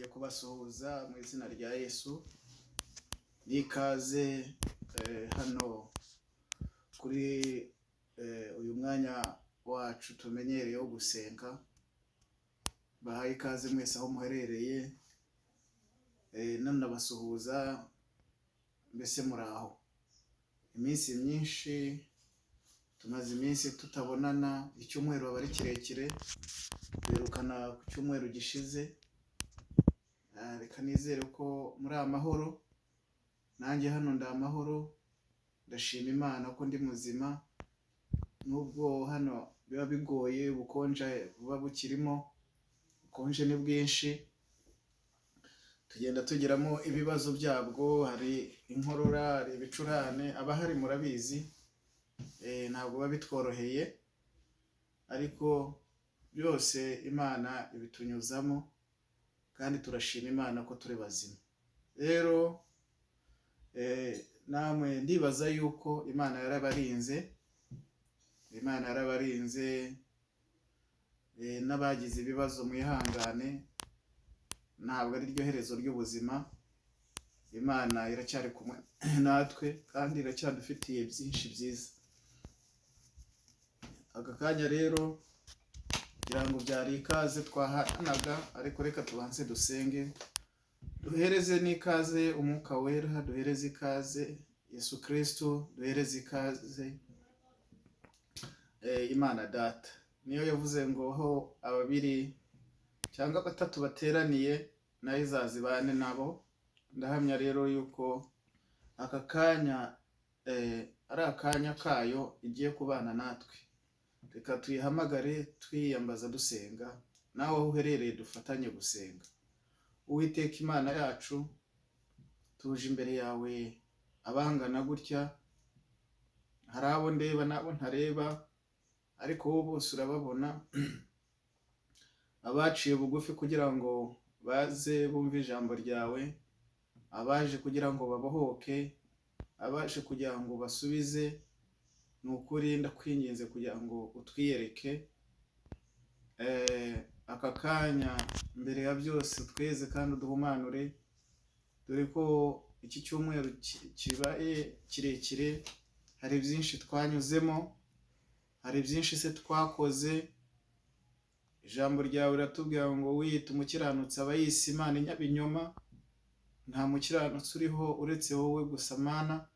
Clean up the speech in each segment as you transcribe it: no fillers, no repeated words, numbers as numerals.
Nongeye kubasuhuza mu izina rya Yesu n'ikaze hano kuri uyu mwanya wacu tumenyereye wo gusenga. Bahaye ikaze mwese aho muherereye, nanabasuhuza mbese muraho. Iminsi myinshi tumaze iminsi tutabonana, icyumweru aba ari kirekire, duherukana ku cyumweru gishize. Reka nizere ko muri amahoro, nanjye hano ndi amahoro, ndashima Imana ko ndi muzima, nubwo hano biba bigoye, ubukonje buba bukirimo, ubukonje ni bwinshi, tugenda tugiramo ibibazo byabwo, hari inkorora, hari ibicurane, abahari murabizi, ntabwo biba bitworoheye, ariko byose Imana ibitunyuzamo kandi turashima Imana ko turi bazima. Rero namwe ndibaza yuko Imana yarabarinze, Imana yarabarinze, n'abagize ibibazo mwihangane, ntabwo ari ryo herezo ry'ubuzima, Imana iracyari kumwe natwe kandi iracyadufitiye byinshi byiza. Aka kanya rero ngira ngo byari ikaze twahanaga, ariko reka tubanze dusenge, duhereze n'ikaze Umwuka Wera, duhereze ikaze Yesu Kristo, duhereze ikaze Imana Data. Niyo yavuze ngo ho ababiri cyangwa batatu bateraniye, nayo izazibane nabo. Ndahamya rero yuko aka kanya ari akanya kayo igiye kubana natwe. Reka tuyihamagare twiyambaza dusenga, nawe aho uherereye dufatanye gusenga. Uwiteka Imana yacu, tuje imbere yawe abangana gutya, hari abo ndeba n'abo ntareba, ariko wowe bose urababona, abaciye bugufi kugira ngo baze bumve ijambo ryawe, abaje kugira ngo babohoke, abaje kugira ngo basubize, ni ukuri ndakwinginze kugira ngo utwiyereke. Aka kanya mbere ya byose tweze kandi uduhumanure, dore ko iki cyumweru kibaye kirekire, hari byinshi twanyuzemo, hari byinshi se twakoze. Ijambo ryawe riratubwira ngo wiyita umukiranutsi aba yise Imana inyabinyoma, nta mukiranutsi uriho uretse wowe gusa Mana.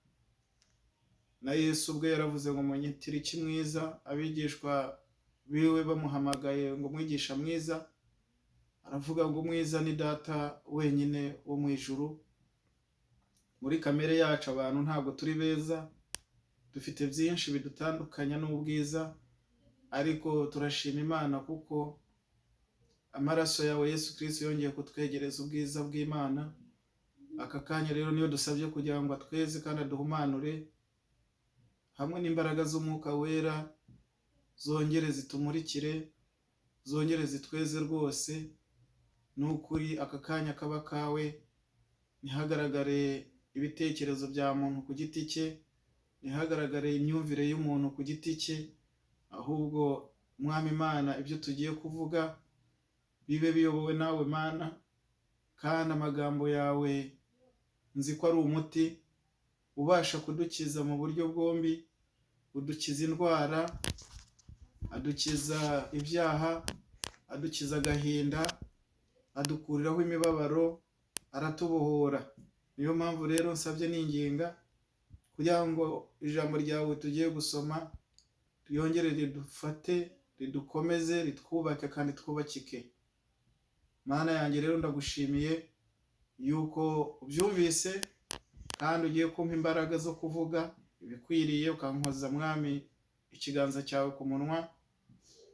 Na Yesu ubwe yaravuze ngo munyitire iki mwiza, abigishwa biwe bamuhamagaye ngo mwigisha mwiza, aravuga ngo umwiza ni Data wenyine wo mu ijuru. Muri kamere yacu abantu ntabwo turi beza, dufite byinshi bidutandukanya n'ubwiza, ariko turashima Imana kuko amaraso yawe Yesu Kristo yongeye kutwegereza ubwiza bw'Imana. Aka kanya rero niyo dusabye kugira ngo atweze kandi aduhumanure, hamwe n'imbaraga z'Umwuka Wera zongere zitumurikire, zongere zitweze rwose. Ni ukuri aka kanya kaba kawe, ntihagaragare ibitekerezo bya muntu ku giti cye, ntihagaragare imyumvire y'umuntu ku giti cye, ahubwo Mwami Imana ibyo tugiye kuvuga bibe biyobowe nawe Mana, kandi amagambo yawe nzi ko ari umuti ubasha kudukiza mu buryo bwombi, udukiza indwara, adukiza ibyaha, adukiza agahinda, adukuriraho imibabaro, aratubohora. Niyo mpamvu rero nsabye ninginga kugira ngo ijambo ryawe tugiye gusoma ryongere ridufate, ridukomeze, ritwubake kandi twubakike. Mana yanjye rero ndagushimiye yuko ubyumvise kandi ugiye kumpa imbaraga zo kuvuga ibikwiriye, ukankoza Mwami ikiganza cyawe ku munwa,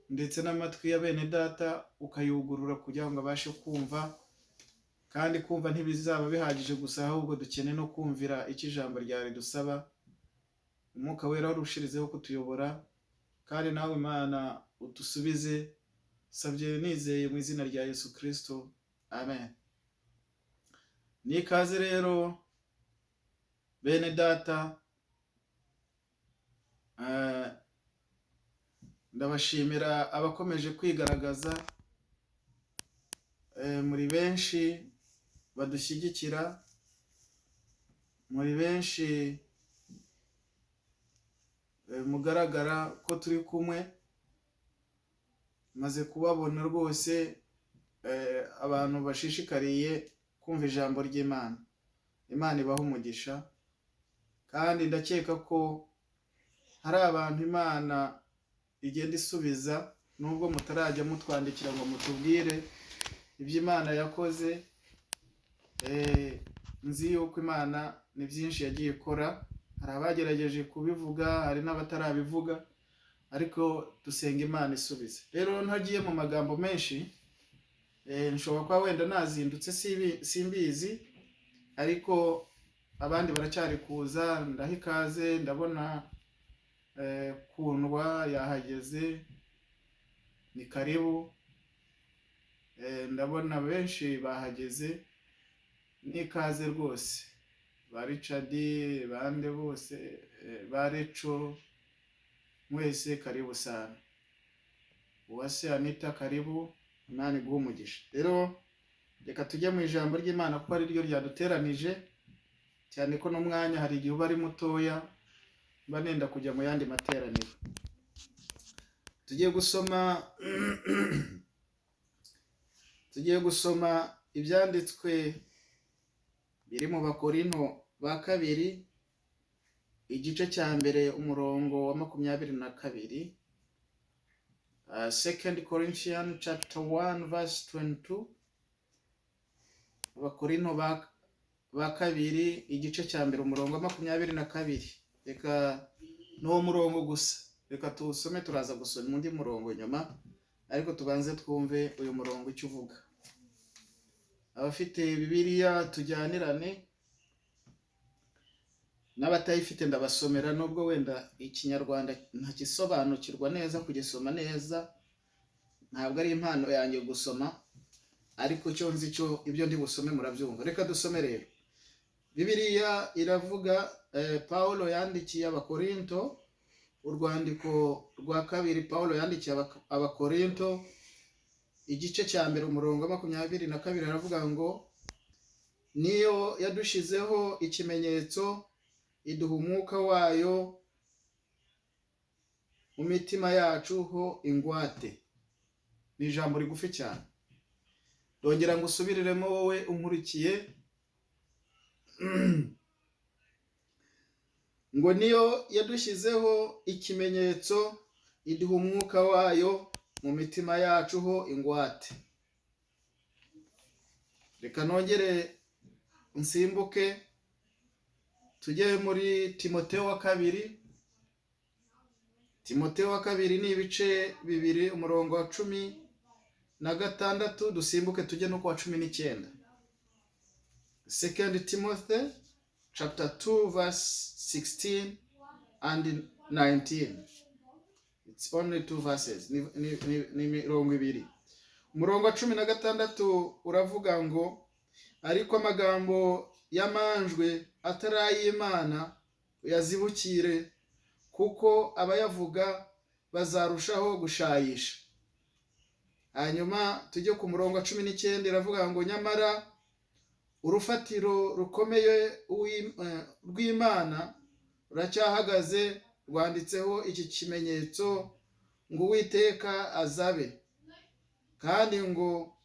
ndetse n'amatwi ya bene data ukayugurura kugira ngo abashe kumva, kandi kumva ntibizaba bihagije gusa, ahubwo dukeneye no kumvira icyo ijambo ryawe ridusaba. Umwuka Wera urushirizeho kutuyobora, kandi nawe Imana udusubize. Sabye nizeye mu izina rya Yesu Kristo, amen. Ni ikaze rero bene data, ndabashimira abakomeje kwigaragaza. Muri benshi badushyigikira, muri benshi mugaragara ko turi kumwe. Maze kubabona rwose, abantu bashishikariye kumva ijambo ry'Imana. Imana ibaha umugisha, kandi ndakeka ko hari abantu Imana igenda isubiza, nubwo mutarajya mutwandikira ngo mutubwire ibyo Imana yakoze. Nzi yuko Imana ni byinshi yagiye ikora. Hari abagerageje kubivuga, hari n'abatarabivuga, ariko dusenga Imana isubize. Rero ntagiye mu magambo menshi, nshobora kuba wenda nazindutse, simbizi, ariko abandi baracyari kuza. Ndaha ikaze, ndabona Kundwa yahageze, ni karibu. Ndabona benshi bahageze, n'ikaze rwose, ba Richard, bande bose, ba Reco, mwese karibu sana. Uwase Anita, karibu, Imana iguhe umugisha. Rero reka tujye mu ijambo ry'Imana kuko ari ryo ryaduteranije, cyane ko n'umwanya hari igihe uba ari mutoya, mba nenda kujya mu yandi materaniro. Tugiye gusoma ibyanditswe biri mu Bakorinto ba Kabiri, igice cya mbere, umurongo wa 22. Second Corinthians chapter 1 verse 22. Abakorinto ba Kabiri, igice cya mbere, umurongo wa 22. Reka n'uwo murongo gusa, reka tuwusome. Turaza gusoma undi murongo nyuma, ariko tubanze twumve uyu murongo icyo uvuga. Abafite Bibiliya tujyanirane, n'abatayifite ndabasomera, nubwo wenda Ikinyarwanda ntagisobanukirwa neza, kugisoma neza ntabwo ari impano yanjye gusoma, ariko icyo nzi cyo, ibyo ndi busome murabyumva. Reka dusome rero. Bibiliya iravuga, Paulo yandikiye Abakorinto, urwandiko rwa kabiri Paulo yandikiye Abakorinto, igice cya mbere, umurongo wa 22, aravuga ngo: "Niyo yadushyizeho ikimenyetso, iduha umwuka wayo mu mitima yacu ho ingwate." Ni ijambo rigufi cyane. Ndongera ngo usubiriremo, wowe unkurikiye, ngo: "Niyo yadushyizeho ikimenyetso, iduha umwuka wayo mu mitima yacu ho ingwate." Reka nongere nsimbuke tujye muri Timoteo wa Kabiri. Timoteo wa Kabiri ni ibice 2, umurongo wa 16, dusimbuke tujye no ku wa 19. Second Timothy chapter 2 verse 16 and 19. It's only two verses, ni mirongo ibiri. Umurongo wa 16 uravuga ngo: "Ariko amagambo y'amanjwe atari ay'Imana uyazibukire, kuko abayavuga bazarushaho gushayisha." Hanyuma tujye ku murongo wa 19, iravuga ngo: "Nyamara urufatiro rukomeye rw'Imana ruracyahagaze, rwanditseho iki kimenyetso ngo: 'Uwiteka azabe', kandi ngo: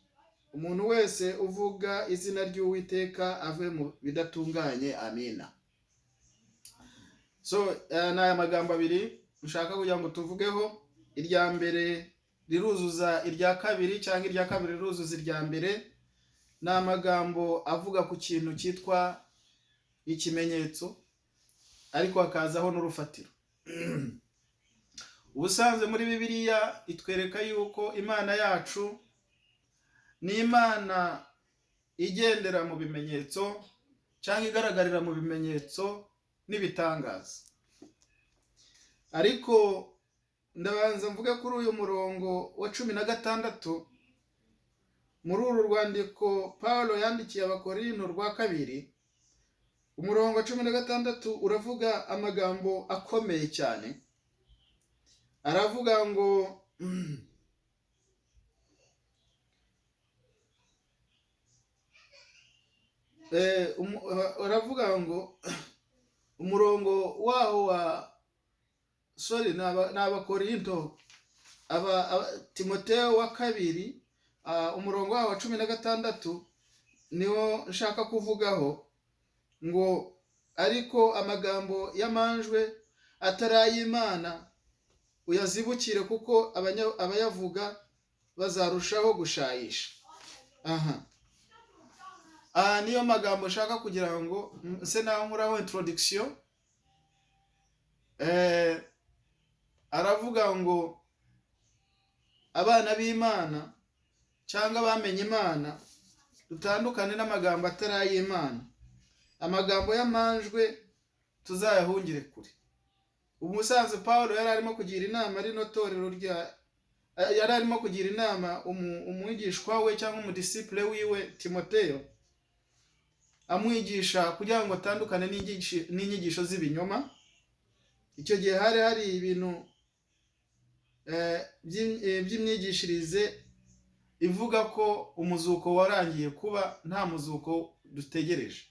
'Umuntu wese uvuga izina ry'Uwiteka ave mu bidatunganye.' Amina." So ni aya magambo abiri nshaka kugira ngo tuvugeho. Irya mbere riruzuza irya kabiri, cyangwa irya kabiri riruzuza irya mbere. Ni amagambo avuga ku kintu cyitwa ikimenyetso, ariko hakazaho n'urufatiro. Ubusanzwe muri Bibiliya itwereka yuko Imana yacu ni Imana igendera mu bimenyetso, cyangwa igaragarira mu bimenyetso n'ibitangaza. Ariko ndabanza mvuge kuri uyu murongo wa 16 muri uru rwandiko Paul yandikiye Abakorinto rwa Kabiri. Umurongo wa 16 uravuga amagambo akomeye cyane. Aravuga ngo Uravuga ngo umurongo waho wa, sorry, ni Abakorinto, Timoteyo wa kabiri, umurongo waho wa 16 niwo nshaka kuvugaho, ngo ariko amagambo y'amanjwe atari ay'Imana uyazibukire, kuko abayavuga bazarushaho gushayisha. Aha niyo magambo nshaka kugira ngo nse naho nkuraho introduction. Aravuga ngo abana b'Imana cyangwa bamenye Imana dutandukane n'amagambo atari ay'Imana, amagambo y'amanjwe tuzayahungire kure. Umusanzu Paul yari arimo kugira inama rino torero rya, yari arimo kugira inama umwigishwa we cyangwa umudisciple wiwe Timoteyo, amwigisha kugira ngo atandukane n'inyigisho z'ibinyoma. Icyo gihe hari hari ibintu by'imyigishirize ivuga ko umuzuko warangiye kuba, nta muzuko dutegereje.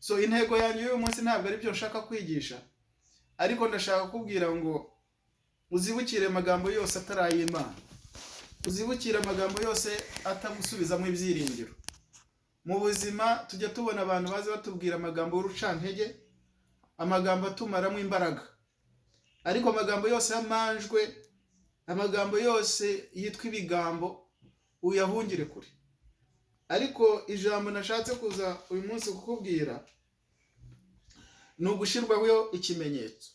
So intego yanjye y'uyu munsi ntabwo ari byo nshaka kwigisha, ariko ndashaka kukubwira ngo uzibukire amagambo yose atari ay'Imana, uzibukire amagambo yose atagusubizamo ibyiringiro. Mu buzima tujya tubona abantu baza batubwira amagambo y'urucantege, amagambo atumaramo imbaraga, ariko amagambo yose y'amanjwe, amagambo yose yitwa ibigambo, uyahungire kure. Ariko ijambo nashatse kuza uyu munsi kukubwira ni ugushyirwaho ikimenyetso.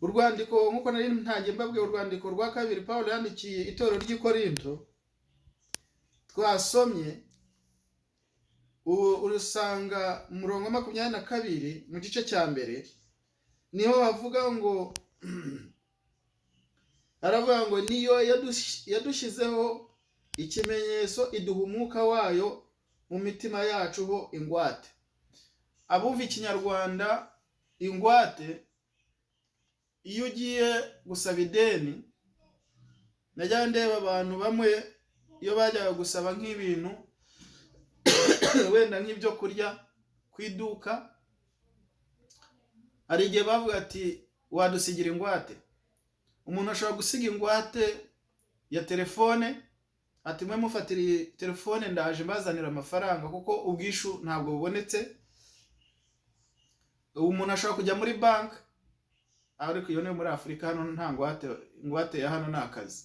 Urwandiko, nk'uko nari ntangiye mbabwiye, urwandiko rwa kabiri Paul yandikiye itorero ry'i Korinto twasomye, urusanga mu murongo wa 22 mu gice cya mbere, niho bavuga ngo, aravuga ngo niyo yadushyizeho ikimenyetso, iduha umwuka wayo mu mitima yacu ho ingwate. Abumva Ikinyarwanda, ingwate, iyo ugiye gusaba ideni, najya ndeba abantu bamwe iyo bajyaga gusaba nk'ibintu, wenda nk'ibyo kurya ku iduka, hari igihe bavuga ati wadusigira ingwate. Umuntu ashobora gusiga ingwate ya telefone, ati mwe mufatira iyi telefone, ndaje mbazanira amafaranga kuko ubwishu ntabwo bubonetse. Umuntu ashobora kujya muri banki, ariko iyo ni muri Afurika, hano nta ngwate, ingwate ya hano ni akazi.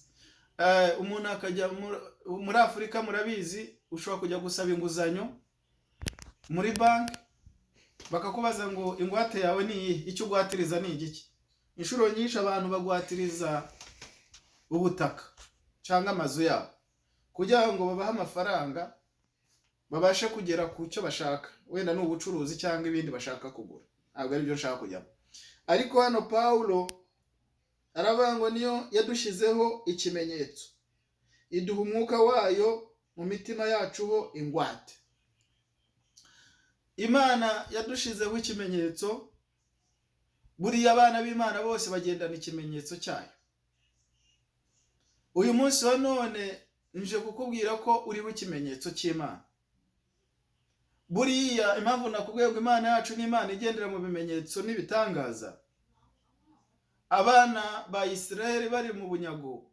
Umuntu akajya muri Afurika, murabizi, ushobora kujya gusaba inguzanyo muri banki, bakakubaza ngo ingwate yawe ni iyihe, icyo ugwatiriza ni igiki. Inshuro nyinshi abantu bagwatiriza ubutaka cyangwa amazu yabo kugira ngo babahe amafaranga babashe kugera ku cyo bashaka, wenda ni ubucuruzi cyangwa ibindi bashaka kugura, ntabwo aribyo nshaka kujyamo. Ariko hano Pawulo aravuga ngo niyo yadushyizeho ikimenyetso, iduha umwuka wayo mu mitima yacu ho ingwate. Imana yadushizeho ikimenyetso. Buriya abana b'Imana bose bagendana ikimenyetso cyayo. Uyu munsi wa none nje kukubwira ko uriho ikimenyetso cy'Imana. Buriya impamvu nakubwiye ngo Imana yacu ni Imana igendera mu bimenyetso n'ibitangaza, abana ba Isiraheli bari mu bunyago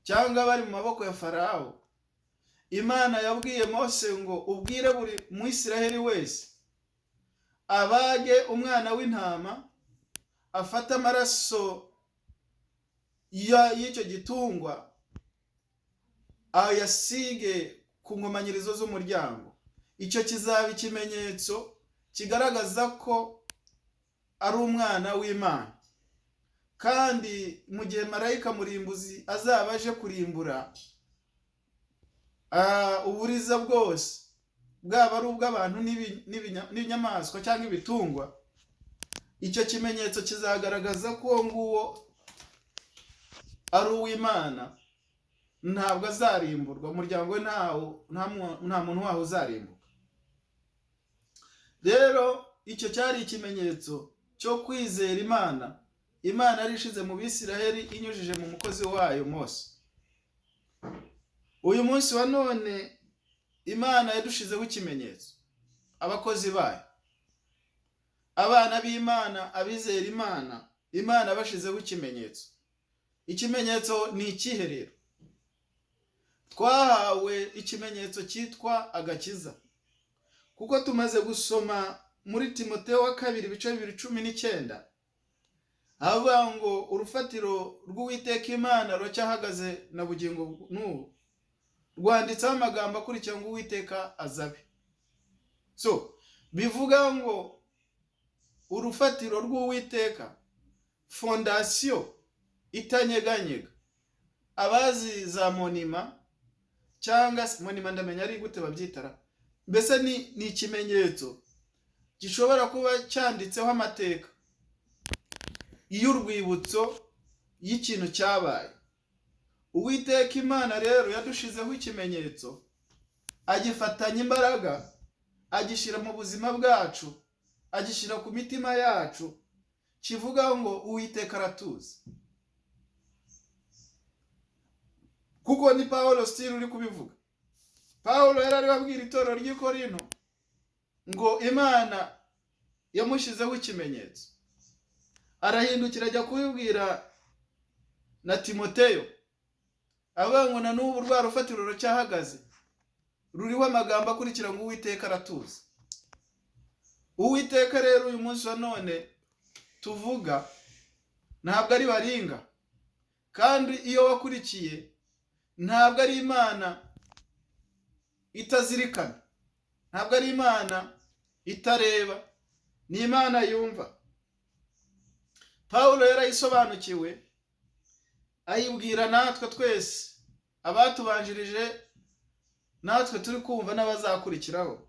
cyangwa bari mu maboko ya Farawo, Imana yabwiye Mose ngo ubwire buri Mwisiraheli wese abage umwana w'intama, afate amaraso y'icyo gitungwa ayasige ku nkomanyirizo z'umuryango. Icyo kizaba ikimenyetso kigaragaza ko ari umwana w'Imana, kandi mu gihe marayika murimbuzi azaba aje kurimbura uburiza bwose, bwaba ari ubw'abantu n'inyamaswa cyangwa ibitungwa, icyo kimenyetso kizagaragaza ko uwo nguwo ari uw'Imana, ntabwo azarimburwa, umuryango we nta muntu waho uzarimbuka. Rero icyo cyari ikimenyetso cyo kwizera Imana. Imana yari ishize mu Bisiraheli inyujije mu mukozi wayo Mose. Uyu munsi wa none Imana yadushizeho ikimenyetso, abakozi bayo, abana b'Imana, abizera Imana, Imana bashizeho ikimenyetso. Ikimenyetso ni ikihe rero? Twahawe ikimenyetso cyitwa agakiza, kuko tumaze gusoma muri Timoteyo wa kabiri ibice 2:19, avuga ngo urufatiro rw'Uwiteka Imana ruracyahagaze na bugingo n'ubu, rwanditseho amagambo akurikira ngo Uwiteka azabe. So bivuga ngo urufatiro rw'Uwiteka, fondasiyo itanyeganyega. Abazi za monument cyangwa se monument, ndamenya ari gute babyitara, mbese ni ikimenyetso gishobora kuba cyanditseho amateka y'urwibutso y'ikintu cyabaye. Uwiteka Imana rero yadushizeho ikimenyetso, agifatanya imbaraga, agishyira mu buzima bwacu, agishyira ku mitima yacu, kivuga ngo Uwiteka aratuzi. Kuko ni Pawulo still uri kubivuga. Pawulo yari ari abwira itorero ry'i Korinto ngo Imana yamushyizeho ikimenyetso, arahindukira ajya kubibwira na Timoteyo, avuga ngo na n'ubu rwa rufatiro ruracyahagaze, ruriho amagambo akurikira ngo Uwiteka aratuzi. Uwiteka rero uyu munsi wa none tuvuga ntabwo ari baringa, kandi iyo wakurikiye ntabwo ari Imana itazirikana, ntabwo ari Imana itareba, ni Imana yumva. Pawulo yarayisobanukiwe, ayibwira natwe twese abatubanjirije, natwe turi kumva n'abazakurikiraho,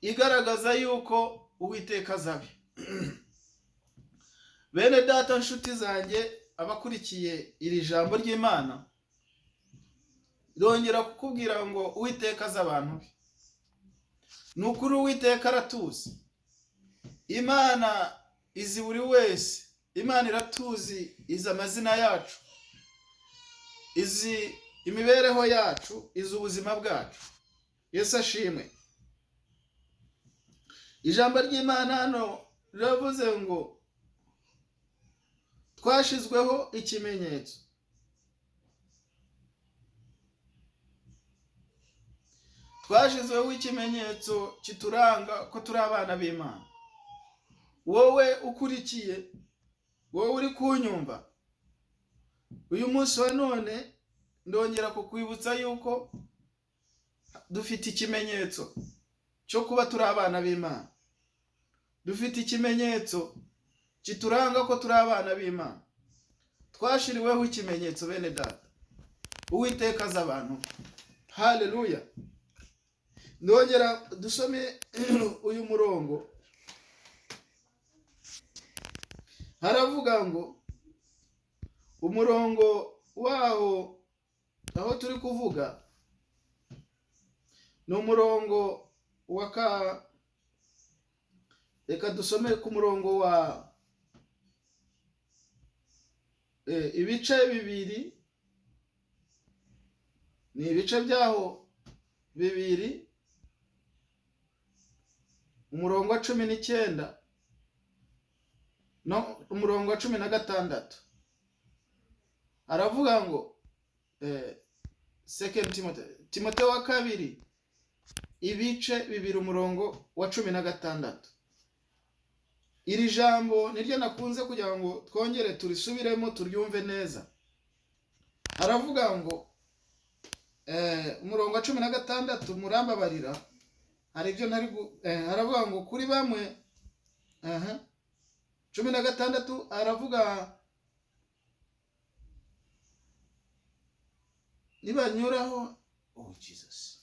igaragaza yuko Uwiteka azabe. Bene data, nshuti zanjye, abakurikiye iri jambo ry'Imana, rongera kukubwira ngo Uwiteka azi abantu be. Ni ukuri Uwiteka aratuzi. Imana izi buri wese, Imana iratuzi, izi amazina yacu, izi imibereho yacu, izi ubuzima bwacu. Yesu ashimwe. Ijambo ry'Imana hano riravuze ngo twashizweho ikimenyetso. Twashizweho ikimenyetso kituranga ko turi abana b'Imana. Wowe ukurikiye, wowe uri kunyumva uyu munsi wa none, ndongera kukwibutsa yuko dufite ikimenyetso cyo kuba turi abana b'Imana. Dufite ikimenyetso kituranga ko turi abana b'Imana. Twashiriweho ikimenyetso, bene data. Uwiteka azi abantu. Haleluya. Ndongera dusome uyu murongo. Haravuga ngo umurongo waho aho turi kuvuga ni umurongo wa reka dusome ku murongo wa ibice 2, ni ibice byaho 2, umurongo wa 19 no umurongo wa 16. Aravuga ngo Second Timothy, Timoteyo wa kabiri ibice 2 umurongo wa 16. Iri jambo niryo nakunze kugira ngo twongere turisubiremo turyumve neza. Aravuga ngo umurongo wa 16, murambabarira hari ibyo ntari, aravuga ngo kuri bamwe 16 aravuga nibanyuraho, oh Jesus,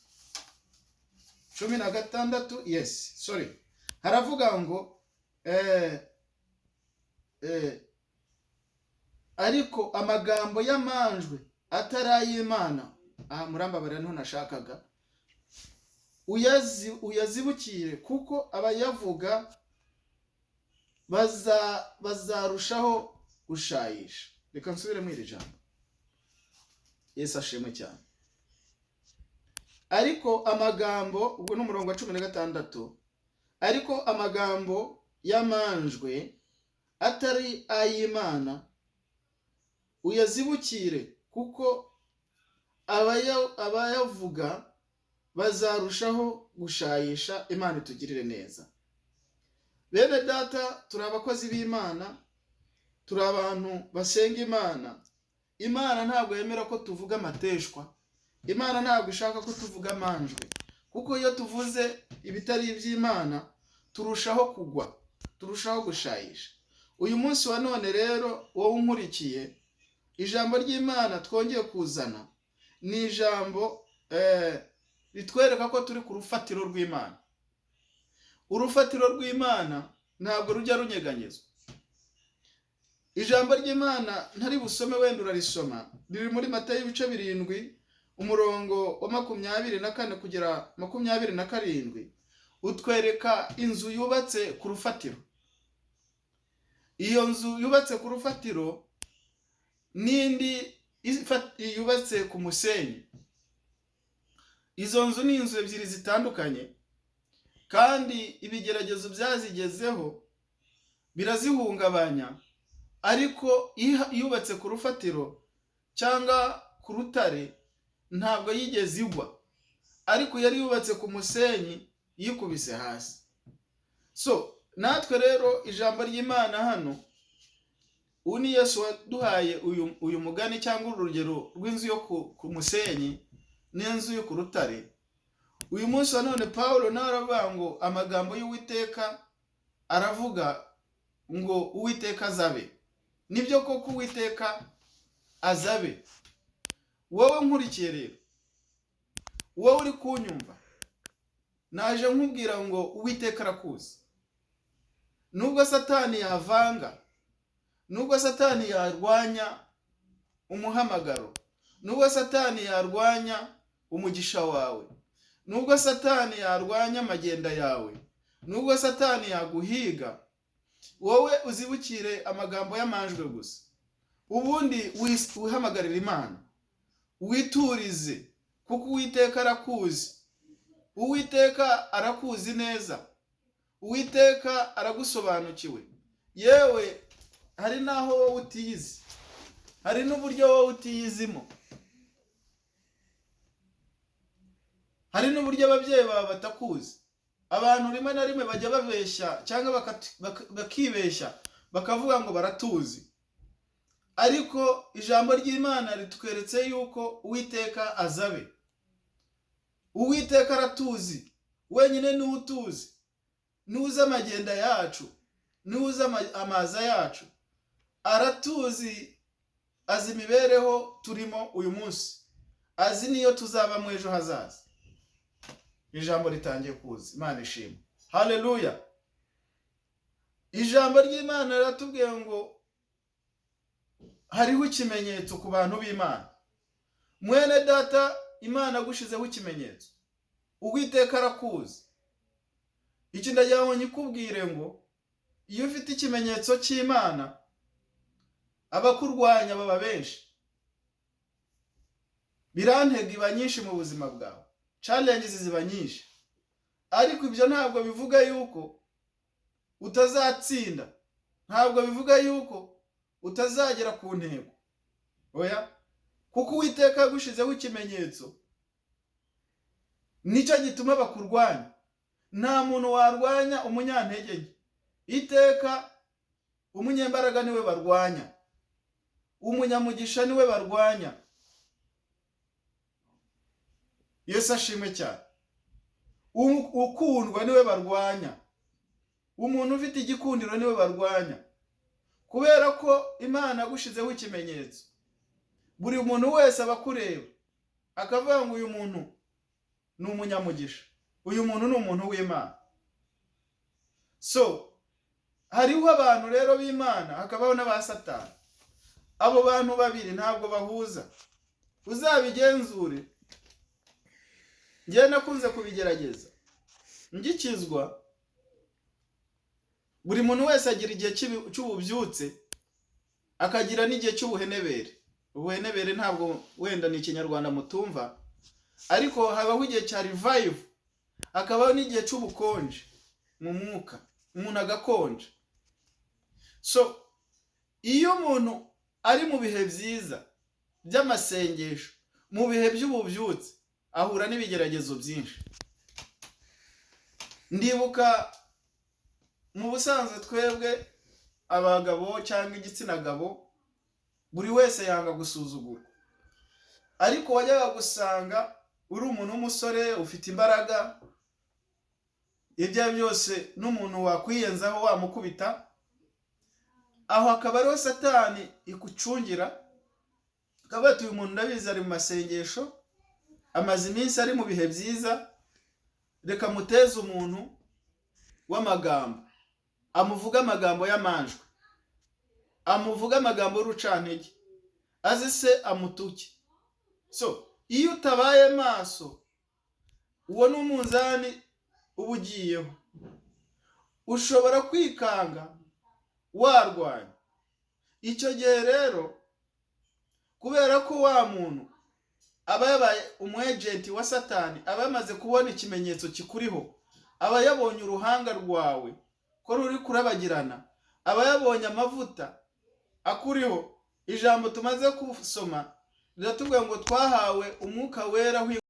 16, yes sorry, haravuga ngo ariko amagambo y'amanjwe atari ay'Imana, aha murambabarira niho nashakaga, uyazibukire kuko abayavuga bazarushaho gushayisha. Reka nsubire mu iri jambo. Yesu ashimwe cyane. Ariko amagambo, ubwo ni umurongo wa 16, ariko amagambo y'amanjwe atari ay'Imana uyazibukire, kuko abayavuga bazarushaho gushayisha. Imana itugirire neza. Bene data, turi abakozi b'Imana, turi abantu basenga Imana. Imana ntabwo yemera ko tuvuga amateshwa, Imana ntabwo ishaka ko tuvuga amanjwe, kuko iyo tuvuze ibitari iby'Imana turushaho kugwa, turushaho gushayisha. Uyu munsi wa none rero, wowe unkurikiye, ijambo ry'Imana twongeye kuzana ni ijambo ritwereka ko turi ku rufatiro rw'Imana. Urufatiro rw'Imana ntabwo rujya runyeganyezwa. Ijambo ry'Imana ntari busome, wenda urarisoma, riri muri Matayo ibice 7 umurongo wa 24 kugera 27, utwereka inzu yubatse ku rufatiro. Iyo nzu yubatse ku rufatiro n'indi yubatse ku musenyi. Izo nzu ni inzu ebyiri zitandukanye, kandi ibigeragezo byazigezeho birazihungabanya, ariko yubatse ku rufatiro cyangwa ku rutare ntabwo yigeze igwa, ariko yari yubatse ku musenyi yikubise hasi. So natwe rero ijambo ry'Imana hano, ubu ni Yesu waduhaye uyu mugani cyangwa urugero rw'inzu yo ku musenyi n'inzu yo ku rutare. Uyu munsi wa none Pawulo nawe aravuga ngo amagambo y'Uwiteka aravuga ngo Uwiteka azabe. Nibyo koko Uwiteka azabe. Wowe nkurikiye rero, wowe uri kunyumva, naje nkubwira ngo Uwiteka arakuzi. Nubwo Satani yavanga, nubwo Satani yarwanya umuhamagaro, nubwo Satani yarwanya umugisha wawe, nubwo Satani yarwanya amagenda yawe, nubwo Satani yaguhiga, wowe uzibukire amagambo y'amanjwe gusa. Ubundi wihamagarira Imana, witurize, kuko Uwiteka arakuzi. Uwiteka arakuzi neza, Uwiteka aragusobanukiwe. Yewe hari n'aho wowe utiyizi, hari n'uburyo wowe utiyizimo, hari n'uburyo ababyeyi bawe batakuzi. Abantu rimwe na rimwe bajya babeshya cyangwa bakibeshya bakavuga ngo baratuzi, ariko ijambo ry'Imana ritweretse yuko Uwiteka azabe. Uwiteka aratuzi, wenyine niwe utuzi, niwe uzi amagenda yacu, niwe uzi amaza yacu. Aratuzi, azi imibereho turimo uyu munsi, azi niyo tuzabamo ejo hazaza. Ijambo ritangiye kuza, Imana ishimwe, haleluya. Ijambo ry'Imana riratubwiye ngo hariho ikimenyetso ku bantu b'Imana. Mwene data, Imana agushizeho ikimenyetso, Uwiteka arakuzi. Iki ndagira ngo nyikubwire ngo iyo ufite ikimenyetso cy'Imana, abakurwanya baba benshi, birantega iba nyinshi mu buzima bwawe, challenges ziba nyinshi, ariko ibyo ntabwo bivuga yuko utazatsinda, ntabwo bivuga yuko utazagera ku ntego. Oya, kuko Uwiteka yagushizeho ikimenyetso, nicyo gituma bakurwanya. Nta muntu warwanya umunyantege nke, iteka umunyembaraga niwe barwanya, umunyamugisha niwe barwanya. Yesu ashimwe cyane. Ukundwa niwe barwanya, umuntu ufite igikundiro niwe barwanya, kubera ko Imana agushizeho ikimenyetso. Buri muntu wese aba akureba akavuga ngo uyu muntu ni umunyamugisha, uyu muntu ni umuntu w'Imana. So hariho abantu rero b'Imana, hakabaho n'aba Satani. Abo bantu babiri ntabwo bahuza, uzabigenzure. Njye nakunze kubigerageza ngikizwa. Buri muntu wese agira igihe cy'ububyutse, akagira n'igihe cy'ubuhenebere. Ubuhenebere ntabwo wenda ni ikinyarwanda mutumva, Ariko habaho igihe cya revive, hakabaho n'igihe cy'ubukonje mu mwuka, umuntu agakonja. So iyo umuntu ari mu bihe byiza by'amasengesho, mu bihe by'ububyutse, ahura n'ibigeragezo byinshi. Ndibuka mu busanzwe twebwe abagabo cyangwa igitsina gabo, buri wese yanga gusuzugurwa, ariko wajyaga gusanga uri umuntu w'umusore ufite imbaraga, ibyo ari byo byose n'umuntu wakwiyenzaho wamukubita. Aho akaba ariho Satani ikucungira, akavuga ati: "Uyu muntu ndabizi ari mu masengesho, amaze iminsi ari mu bihe byiza, reka muteze umuntu w'amagambo, amuvuge amagambo y'amanjwe, amuvuge amagambo y'urucantege, azi se amutuke." So iyo utabaye maso, uwo ni umunzani uba ugiyeho, ushobora kwikanga warwanya. Icyo gihe rero, kubera ko wa muntu aba yabaye umu agent wa Satani, aba yamaze kubona ikimenyetso kikuriho, aba yabonye uruhanga rwawe ko ruri kurabagirana, aba yabonye amavuta akuriho. Ijambo tumaze gusoma riratubwira ngo twahawe Umwuka Wera.